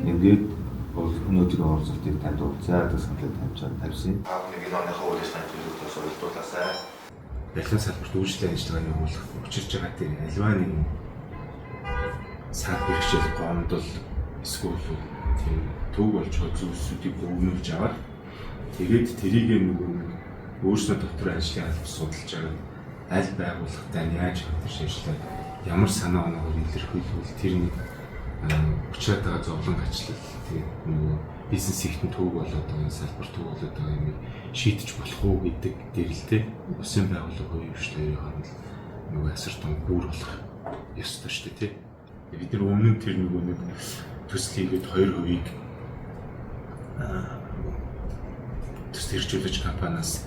Ингээд өнөөдрийн уулзалтыг танд уулзаа одоо саналыг тавьсан. Та бүхнийг энэ оныхоо үйл ажиллагааны төлөвлөлтөөс уялдуулаасай. Барилгын салбарт үйлчлэл ажиллагаа явуулах учирч байгаа тэр альва нэгэн сад бэрхшээл, гомдол эсвэл тийм төв болж байгаа зүйлсүүдийг өвнүүлж аваад тэгээд тэрийг нөгөө нэг өөрснөө дотор ажлын алба судалж байгаа аль байгууллагатай нь яаж хамтарч ажиллаад ямар санаа оноогоор илэрхийлвэл тэр нэг учраад байгаа зовлон гачлал, тэгээд нөгөө бизнес сектор төв болоод байгаа, салбар төв болоод байгаа юмыг шийдэж болох уу гэдэг дээр л те улсын байгууллага, хувийн хвшил хоёрын хооронд нөгөө асар том гүр болох ёстой шүү дээ, те. Бид нар өмнө нь тэр нөгөө нэг төсөл хийгээд 2%-ийг төсөл хэрэгжүүлэгч компаниас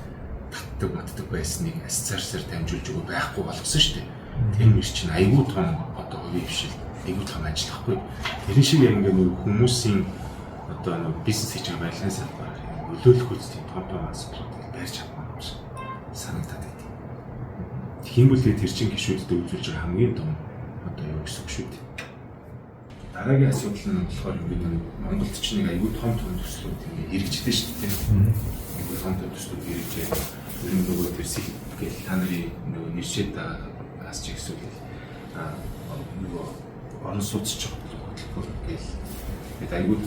татдаг матдаг байсныг ассоциацаар дамжуулж өгөө байхгүй болгосон шүү дээ. Тэр мөр чинь айгүй том одоо хувийн хвшил, айгүй том ажил байхгүй. Тэрэн шиг яг ингээ нөгөө хүмүүсийн одоо нөгөө бизнес хийж байгаа барилгын салбар нөлөөлөх үстэй том том асуудлуудыг барьж чадмаар юм шиг санагдаад байдаг. Тэгэх юм бол тэр чинь гишүүдэд үзүүлж байгаа хамгийн том одоо юу гэсэн үг шүү дээ. Дараагийн асуудал нь болохоор ингээд нэг Монголд чинь нэг айгүй том том төслүүд ингээ хэрэгждэг шүү дээ. Айгүй том том төслүүд хэрэгжээ. Ер нь нөгөө тэр сэх гэл та нарын нөгөө нэршээд ас ч эсвэл нөгөө орон сууц ч хөтөлбөр гэл бид айгүй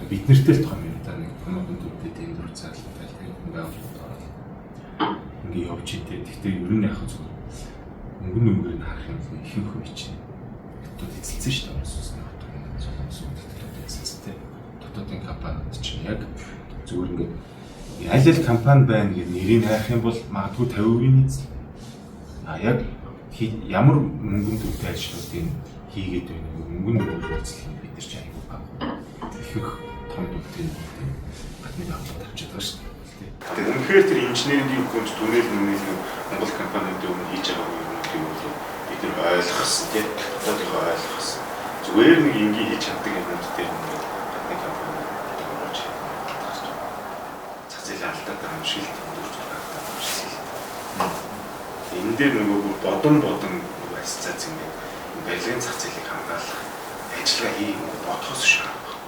бид нартэй л том юм да, нэг томоохон төвдөө тендер зарлалтай тэр байгууллагад ороод ингээ явж идэв. Гэхдээ ер нь яг зүгээр мөнгөн өнгөөр нь харах юм бол ихэнх үе чинь дотоод эзэлсэн шүү дээ. Орон сууцны хотод, Солонгос дотоод эзэлсэн. Дотоодын компаниуд чинь яг зүгээр ингээд аль аль компани байна гэж нэрийг хайх юм бол магадгүй 50% эзэл. А яг ямар мөнгөн төвтэй ажлуудыг хийгээд байна вэ? Мөнгөн төвөөр эзлэх юм бид нар чинь айгүй бага. Ихэнх том төвтэй гадны байгууллагад авчиад байгаа шүү дээ. Тэгэхээр үнэхээр тэр инженерингийн хүнд түнэл нүнэл Монгол компаниудын өмнө хийж байгаа юмнуудыг бол бид нар ойлгосон тийм, дотоодынхоо ойлгосон. Зүгээр нэг энгийн хийж чаддаг юмнууд дээр ингээд гадны компаниуд оруулж зах зээл алдаад байгаа юм шиг л дөрөв алдаад байгаа юм шиг л. Энэ дээр нөгөө бүр бодон бодон нөгөө ассоциац ингээд барилгын зах зээлийг хамгаалах ажиллагаа хий бодохоос шаардлага.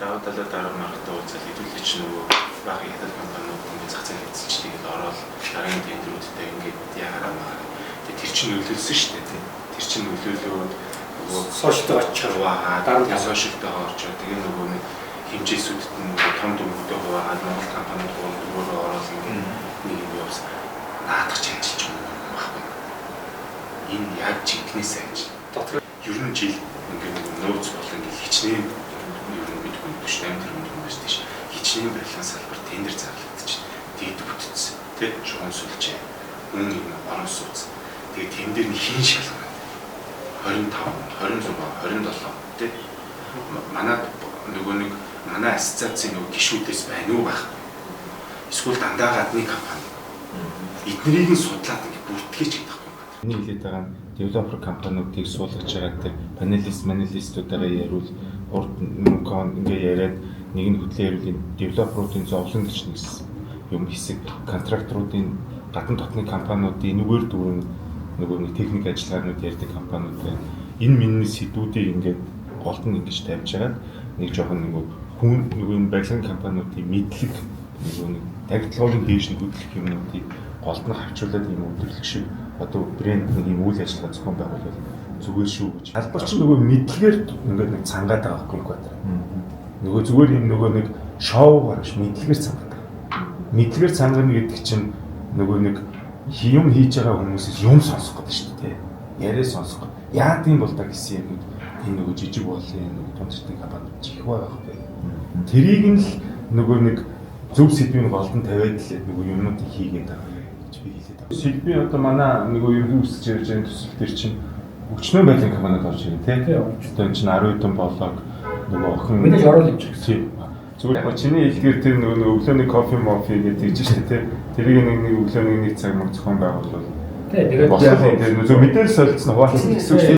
Даваа талаа дараа маргатай уулзал хэдүүлээ чи нөгөө баахан хятад компаниуд ингээд зах зээл эзэлж тэгээд ороод дараагийн тендерүүдтэй ингээд яараа маараа. Тэгээд тэр чинь нөлөөлсөн шүү дээ. Тэр чинь нөлөөлөөд нөгөө сошиалтойгоо очихоор хуваагаад дараа нь дараа сошиалтойгоо орчоо тэгээ нөгөө нэг хэмжээсүүдэд нь нөгөө том дүнгуудээ хуваагаад Монгол компаниуд 3 4-өөр ороод ингээд нэг юм явсан. Наадах чи ажиллаж байгаа юм байхгүй. Энэ яг жинкнээсээ ажил. Дотор Ер нь жил ингээд нөгөө нууц болон ингээд хичнээн ер нь бид 48 тэрбум төгрөгөөс тийш хичнээн барилгын салбар тендер зарлагдчих. Дээд бүтц тэ шугам сүлжээ. Мөн юм орон сууц. Тэгээ тэн дээр нь хин шалгана. 25, 26, 27 тэ манай нөгөө нэг манай ассоциацийн нөгөө гишүүдээс байна уу байхгүй. Эсвэл дандаа гадны компани. Эднэрийг нь судлаад ингээд бүртгэж гэдэг байхгүй. Миний хэлээд байгаа нь developer компаниудыг суулгаж байгаа тэр панелист манелистуудаараа яриул урд мөнгө ингээ яриад нэг нь хөдлөө яриул энэ developer-уудын зовлон гэж нэг юм хэсэг, контракторуудын, гадна дотны компаниудын энэгээр дүүрэн нөгөө нэг техник ажиллагаанууд ярьдаг компаниуд байна. Энэ минний сэдвүүдийг ингээд голд нь ингэж тавьж хагаад нэг жоохон нөгөө хүн нөгөө энэ барилгын компаниудын мэдлэг нөгөө нэг тагтлагын дээш нь хөдлөх юмнуудыг голд нь хавчуулаад ийм өдөрлөг шиг одоо брэнд нэг ийм үйл ажиллагаа зохион байгуулвал зүгээр шүү гэж. Салбар чинь нөгөө мэдлэгээр ингээд нэг цангаад байгаа байхгүй юу? Нөгөө зүгээр юм нөгөө нэг шоугаар биш, мэдлэгээр цангаад байгаа. Мэдлэгээр цангана гэдэг чинь нөгөө нэг юм хийж байгаа хүмүүсээс юм сонсох гэдэг шүү дээ. Яриа сонсох. Яад юм бол та гэсэн юм энэ нөгөө жижиг болон нөгөө том цэцэг компани чих байгаа байхгүй. Тэрийг нь л нөгөө нэг зөв сэдвийн голд нь тавиад л нөгөө юмнуудыг хийгээд байгаа гэж би хэлээд байгаа. Сэдвийн одоо манай нөгөө ерөнхий үсэж ярьж байгаа төсөл төр чинь өчнөө байдлын компаниуд орж ирнэ тий. Одоо энэ чинь 10 хэдэн болоог нөгөө охин Мэдээж орол явж байгаа. Тий. Зүгээр яг чиний хэлдгээр тэр нөгөө өглөөний кофе мофи гэдэг тийж шүү дээ тий. Тэрийг нэг нэг өглөөний нэг цаг мөр зохион байгуулвал Тий, тэгээд яг тэр нөгөө мэдээлэл солилцсон хуваалцсан гэсэн үг шүү дээ.